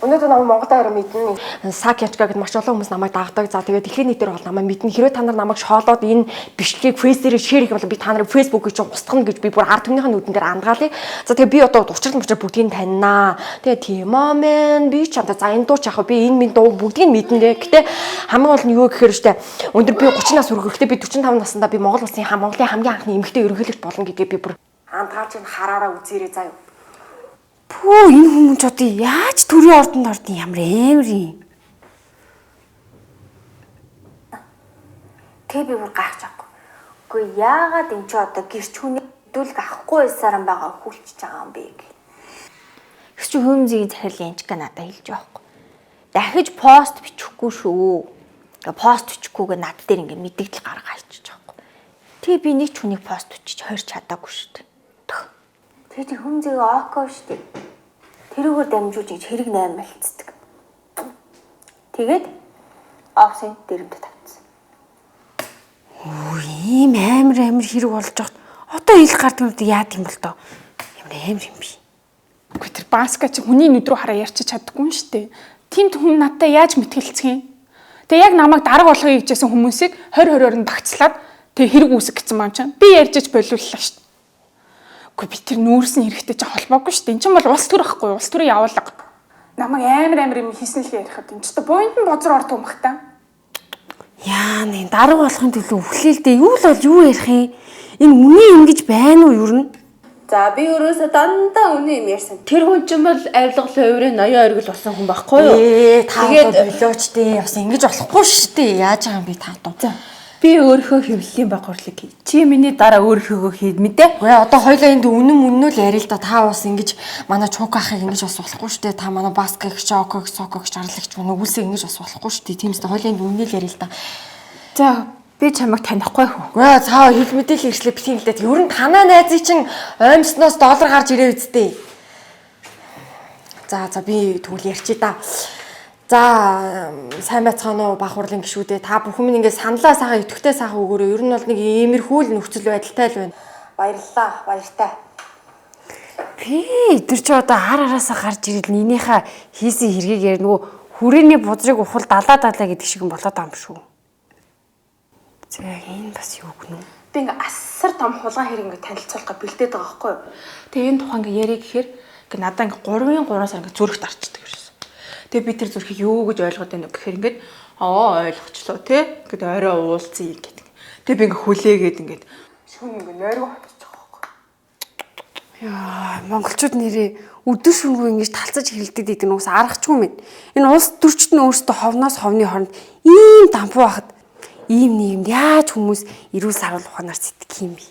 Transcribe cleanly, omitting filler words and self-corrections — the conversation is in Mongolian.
Өнөөдөр намайг Монгол даяар мэднэ. Сакячка гэд маш олон хүмүүс намайг дагдаг. За тэгээд дэлхийн нийтээр бол намайг мэднэ. Хэрвээ та нар намайг шоолоод энэ бичлэгийг фейс дээр share хийх юм бол би та нарыг Facebook-ийг чинь устгана гэж би бүр ард түмнийхээ нүдэн дээр андгаалъя. За тэгээд би одоо учрал мучрал бүгдийг нь таньнаа. Тэгээд тийм аа би чамтай за энэ дуу ч яах вэ? Би энэ минь дуу бүгдийг нь мэднэ дээ. Гэтэ хамгийн гол нь юу гэхээр штэ өндөр би 30 нас хүргэхдээ би 45 наснда би Монгол улсын Монголын хамгийн анхны эмэгтэй ерөнхийлөгч болно гэдгээ би бүр андгаалж ин хараараа үзээрэй заа юу. Пүү, энэ хүмүүс ч одоо яаж төрийн ордонд ордын, ямар амар юм. Тэг би бүр гайхаж байгаа. Үгүй, яагаад энэ ч одоо гэрч хүний дүүлг авахгүй байсаар юм байгаа хүлчиж байгаа юм бэ гэх. Их чи хүмүүзийн захирал Янчка надад хэлж байгаа байхгүй. Дахиж пост бичихгүй шүү. Ингээ пост бичихгүйгээ над дээр ингээ мэдээлэл гаргаа хийчих жоохгүй. Тэг би нэг ч хүнийг пост бичиж хорч чадаагүй шүү дээ. Тэр тэр хүмүүзийн око шүү дээ. Тэрүүгээр дамжуулж ингэж хэрэг 8 мэлцдэг. Тэгээд офсын дэрэмдэ тавьчихсан. Үу, ийм амар амар хэрэг болж байхад одоо ил гардаг юм яад юм бол тоо. Ямар амар юм бэ? Үгүй, тэр Баска чи хүний нүд рүү хараа ярьчих чаддаггүй юм шүү дээ. Тимт хүн надтай яаж мэтгэлцэх юм? Тэгээ яг намайг дарга болгоё гэжсэн хүмүүсийг 20 20-оор нь багцлаад тэгээ хэрэг үүсгэх гэсэн юм чинь. Би ярьж ич болиуллаа шүү дээ. Үгүй, би тэр нүүрсэн хэрэгтэй чи холбоогүй шүү дээ. Эн чинь бол улс төр ахгүй юу? Улс төрийн явуулга. Намайг амар амар юм хийсэн л ярихад энэ ч одоо буйнд нь бозор ордог юм бах та. Яа, нэг дарга болохын төлөө үхлээ л дээ. Юу л бол юу ярих юм? Энэ үнэ ингэж байна уу ер нь? За, би өөрөөсөө дандаа үнэ юм ярьсан. Тэр хүн чинь бол авилга луйврын ноён оргил болсон хүн байхгүй юу? Ээ, та Тэгээд- болооч дээ. Бас ингэж болохгүй шүү дээ. Яаж байгаа юм бэ та дуу? За, би өөрийнхөө хэвлэлийн баг хурлыг хий. Чи миний дараа өөрийнхөөгөө хий мэдээ. Үгүй, одоо хоёлаа энд үнэн мөннөө л ярил л да. Та бас ингэж манай Чук ахыг ингэж бас болохгүй шүү дээ. Та манай Баскаг, Чоког, Соког жарлагч нүгэлсээ ингэж бас болохгүй шүү дээ. Тиймээс хоёлаа энд үнэн л ярил л да. За, би чамайг танихгүй хүү. Үгүй, цаа хэл мэдээлэл ирслээ битгий л дээ. Ер нь танаа найзыг чинь оймсноос доллар гарч ирээ үсттэй. За за, би тэгвэл ярьчих да. За, сайн байцгаана уу, баг хурлын гишүүдээ. Та бүхэн минь ингээд саналаа сайхан идэвхтэй сайхан өгөөрэй. Ер нь бол нэг иймэрхүү л нөхцөл байдалтай л байна. Баярлалаа. Баяртай. Пи, тэр чи одоо ар араасаа гарч ирэл нинийхээ хийсэн хэргийг яар нөгөө хүрээний бузрыг ухал далаа далаа гэдэг шиг юм болоод байгаа юм шүү. За, энэ бас юу гэнэ үү? Би ингээ асар том хулгайн хэрэг ингээ танилцуулахаа бэлдээд байгаа байхгүй юу? Тэгээ энэ тухайн ингээ ярих гэхээр ингээ надаа ингээ 3-ын 3 сар ингээ зүрхт арчдаг ерөөсөн. Тэгээ би тэр зүрхийг юу гэж ойлгоод байна вэ гэхээр ингээд аа ойлгочлоо те. Ингээд орой уулзъя гэдэг. Тэгээ би ингээ хүлээгээд ингээд шүн ингээ нойргоо хатчих байгаа байхгүй. Яа, монголчууд нэрээ өдөр шөнөгүй ингэж талцаж хэрэлдэг гэдэг нь ус аргачгүй юм. Энэ улс төрчд нь өөрсдөө ховноос ховны хооронд ийм дампуу байхад ийм нийгэмд яаж хүмүүс эрүүл саруул ухаанаар сэтгэх юм бэ?